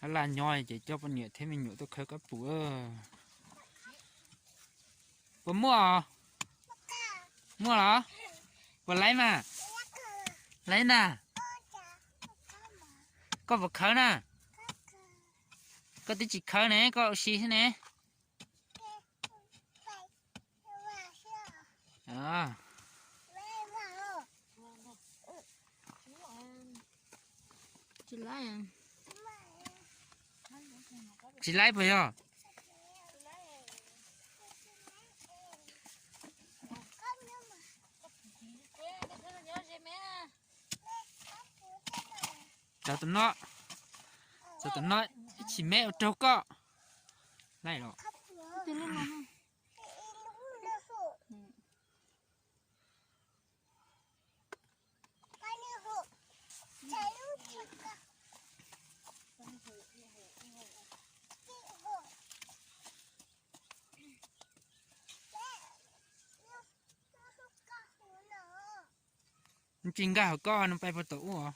Laj nyob ces coj poj niam thiab me nyuam tuaj khawb kab pum. Puas muaj? Muaj los? Puas laib mas? Laib na. Koj puas khawb na? Koj twb tsis khawb ne, koj ua si xwb ne. Tsis laib puas yog? Txog tom no, txog tom no, ib chim me ua raug koj. Laib los. Tsis nkag hauv koj no, pais puag tom ub os.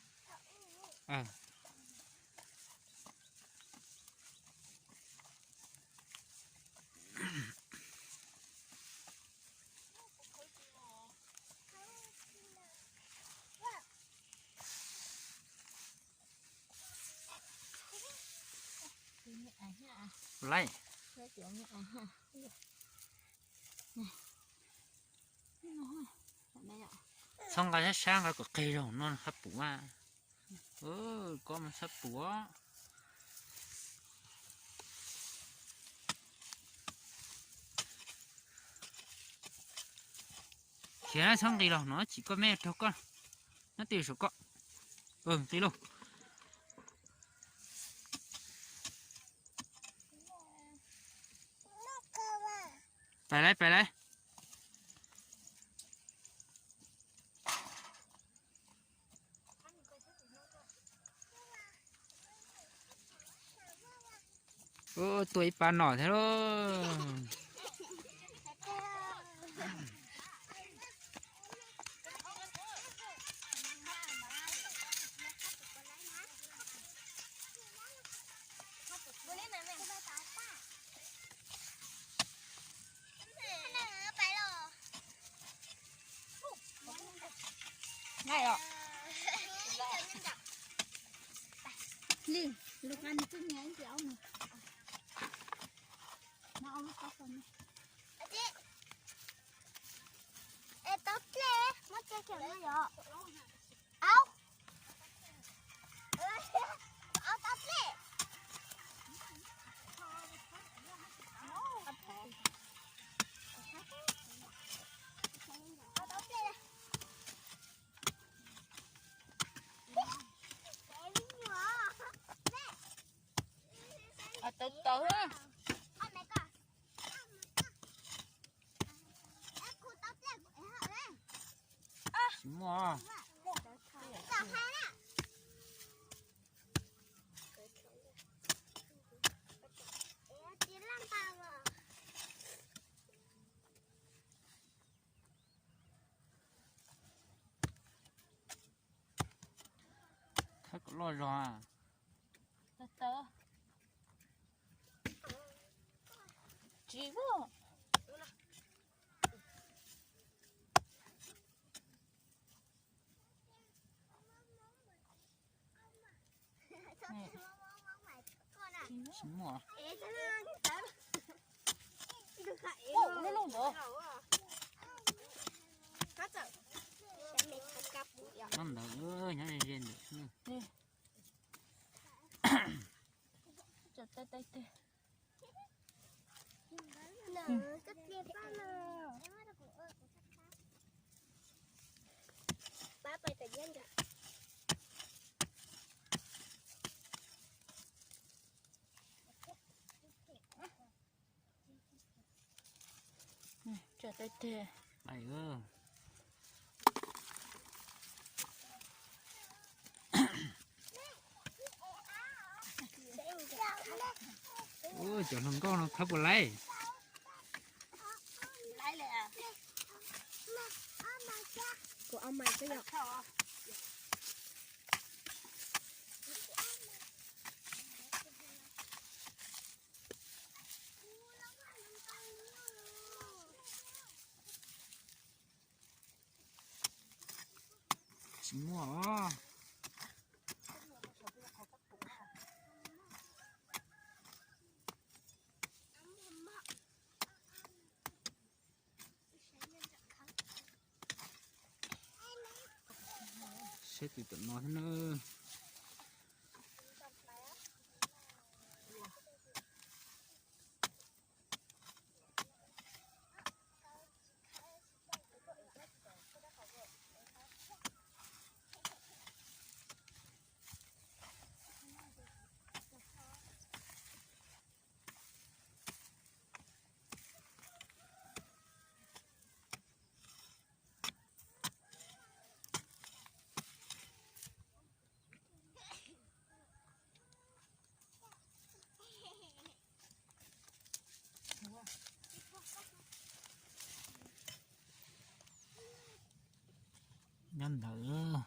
Laib. Txhob nqa sab sab, nqa kom qig zaug no sab pum a. Koj mas sab pum. Khiav na, txhob nqis los no, tsis koj me raug koj. Nyob twj ywm saum koj. Nqis lauj. Pais lauj, pais lauj. Ua, tua ib pab nom thiab lauj. Li, lus nqa nws txuj nyiam ib ntsis aub mus. No, aub lub pob kos no. Es tau dlej, muab cia kiag no yom. Aub. Aub tau dlej. Aub tau dlej. Tau tau. Tsis muaj. Khawb kom loj zog. Tsis muaj. Tsis muaj. Nyob ntawd, nyob ze ze ntawd xwb. Tso tau tiag. Ua, cov hluas nkauj no khawb puas laib? Kuv au mais xwb yom. Tsis muaj. Saib tus tom no thiab na. Nyob ntawd.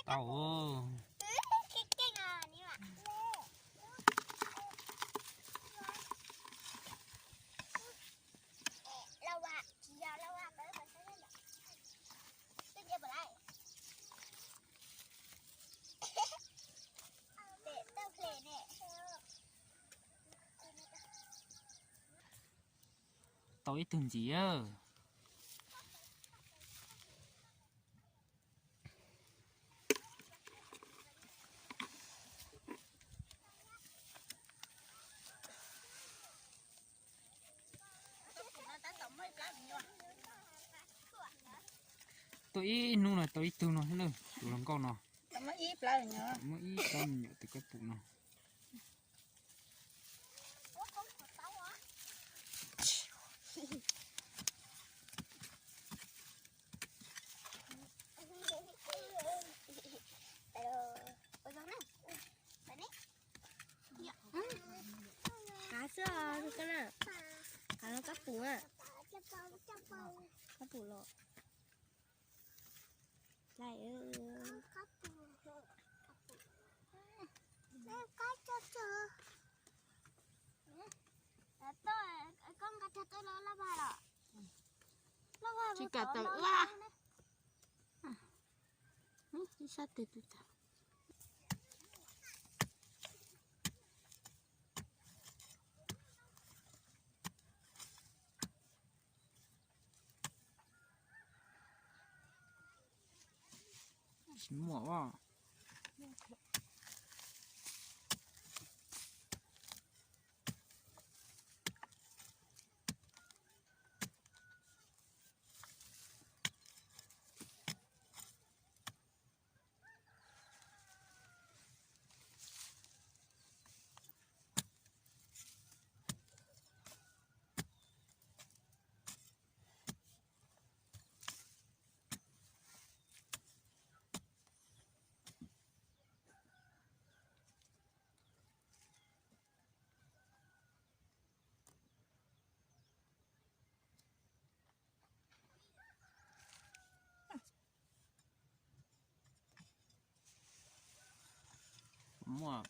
Tau. Tau ib tug ntxiv. Tau ib hnub no tau ib tug no xwb na, tus hluas nkauj no. Muaj ib plab me nyuam tus kab pum no. Kav xwb koj na, kav los kab pum na, kab pum los. Laiv. Tsis kam tawm ua. Ib sab twg twg tawm. Tsis muaj os. Muaj.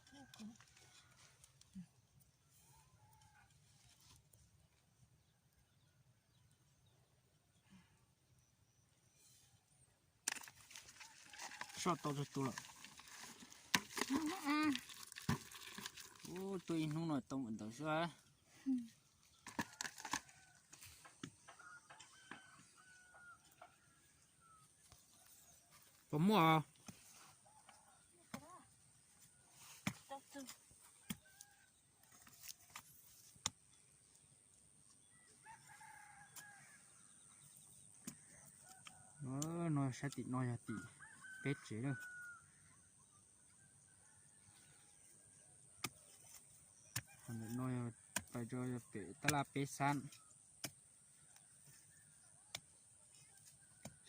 Soj tau tsawg tus lawm. Ub, tuaj ib hnub no tau ntawd xwb. Puas muaj? No sab tim no yog tim peb tsev lawm. Ntawm no yog pais rau pem tab laj peb xab.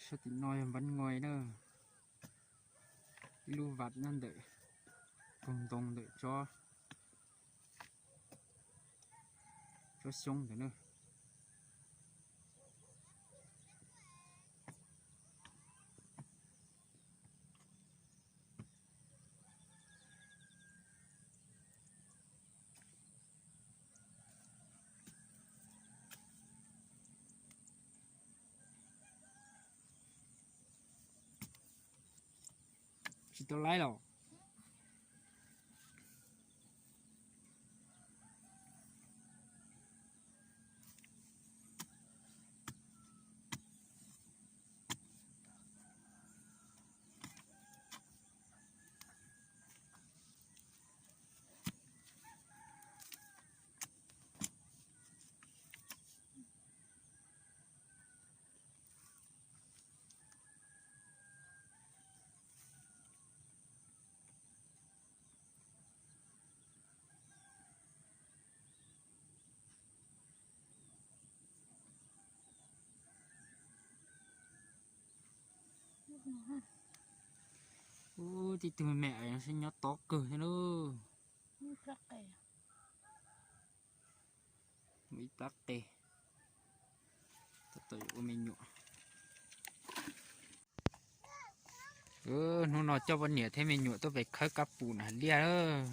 Sab tim no yog npab ngoi na. Ib lub vaj nyob ntawm koog ntoo ntawm tsob. Cov xyoob ntawd na. Tsis tau laib los. Ub, tib tug me me sib nyob tob kawg thiab lauj. Ib plab qe. Tab tom ua me nyuam. Hnub no coj poj niam thiab me nyuam tuaj pem khawb kab pum na liaj lawm.